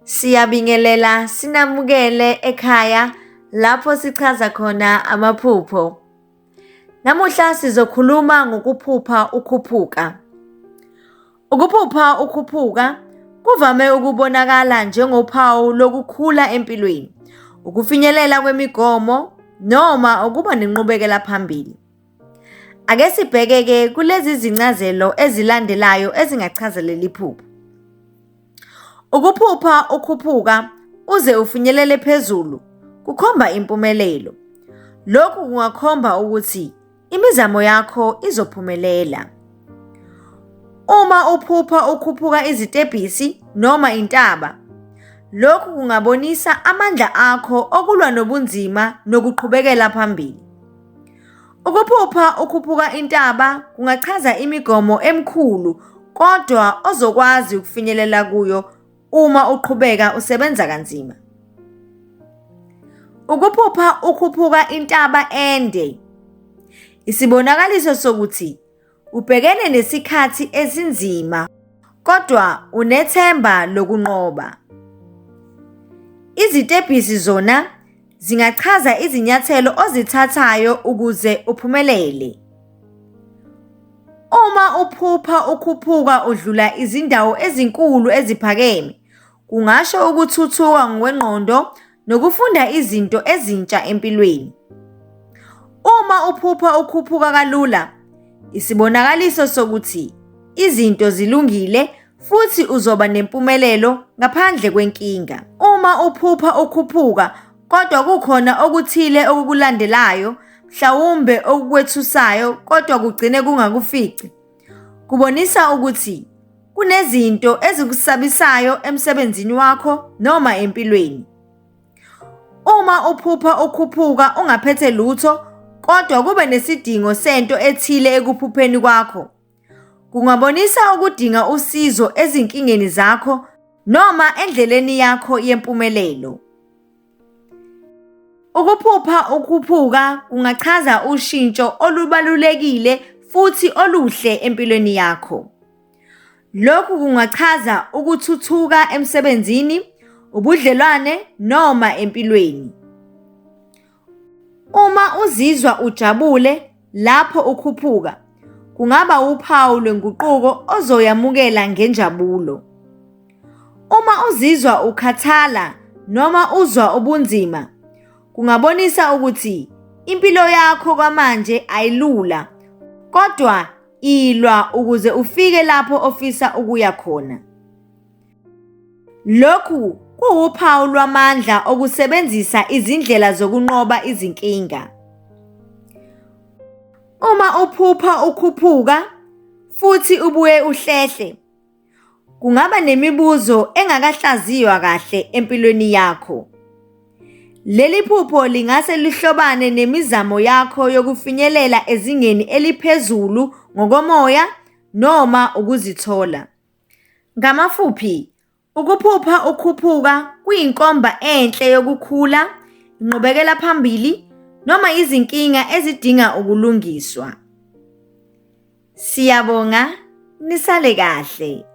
Siyabingelela sinamukele ekhaya lapho sichaza khona amaphupho. Namuhla sizokhuluma ngokuphupha ukhuphuka. Ukuphupha ukhuphuka kuvame ukubonakala njengophawu lokukhula empilweni, ukufinyelela kwemigomo noma ukuba nenqubekela phambili. Ake sibheke-ke kulezi zincazelo ezilandelayo ezingachaza leli phupho. Ukuphupha ukhuphuka uze ufinyelele phezulu kukhomba impumelelo. Lokhu kungakhomba ukuthi imizamo yakho izophumelela. Uma uphupha ukhuphuka izitebhisi noma intaba, lokhu kungabonisa amandla akho okulwa nobunzima nokuqhubekela phambili. Ukuphupha ukhuphuka intaba kungachaza imigomo emikhulu kodwa ozokwazi ukufinyelela kuyo uma uqhubeka usebenza kanzima. Ukuphupha ukhuphuka intaba ende isibonakaliso sokuthi ubhekene nesikhathi esinzima kodwa unethemba lokunqoba. Izitebhisi zona zingachaza izinyathelo ozithathayo ukuze uphumelele. Uma uphupha ukhuphuka udlula izindawo ezinkulu eziphakeme, kungasho ukuthuthuka ngokwengqondo nokufunda izinto ezintsha empilweni. Uma uphupha ukhuphuka kalula, isibonakaliso sokuthi izinto zilungile futhi uzoba nempumelelo ngaphandle kwenkinga. Uma uphupha ukhuphuka kodwa kukhona okuthile okukulandelayo, mhlawumbe okukwethusayo kodwa kugcine kungakufici, kubonisa ukuthi kunezinto ezikusabisayo emsebenzini wakho noma empilweni. Uma uphupha ukhuphuka ungaphethe lutho kodwa kube nesidingo sento ethile ekuphupheni kwakho, kungabonisa ukudinga usizo ezinkingeni zakho noma endleleni yakho yempumelelo. Ukuphupha ukhuphuka kungachaza ushintsho olubalulekile futhi oluhle empilweni yakho. Lokhu kungachaza ukuthuthuka emsebenzini, ubudlelwane noma empilweni. Uma uzizwa ujabule lapho ukhuphuka, kungaba wuphawu lwenguquko ozoyamukela ngenjabulo. Uma uzizwa ukhathala noma uzwa ubunzima, kungabonisa ukuthi impilo yakho kwamanje ayilula, kodwa ilwa ukuze ufike lapho ofisa ukuya khona. Lokhu kuwuphawu lwamandla okusebenzisa izindlela zokunqoba izinkinga. Uma uphupha ukhuphuka futhi ubuye uhlehle, kungaba nemibuzo engakahlaziywa kahle empilweni yakho. Leli phupho lingase lihlobane nemizamo yakho yokufinyelela ezingeni eliphezulu ngokomoya noma ukuzithola. Ngamafuphi, ukuphupha ukhuphuka kuyinkomba enhle yokukhula, inqubekela phambili noma izinkinga ezidinga ukulungiswa. Siyabonga, nisale kahle.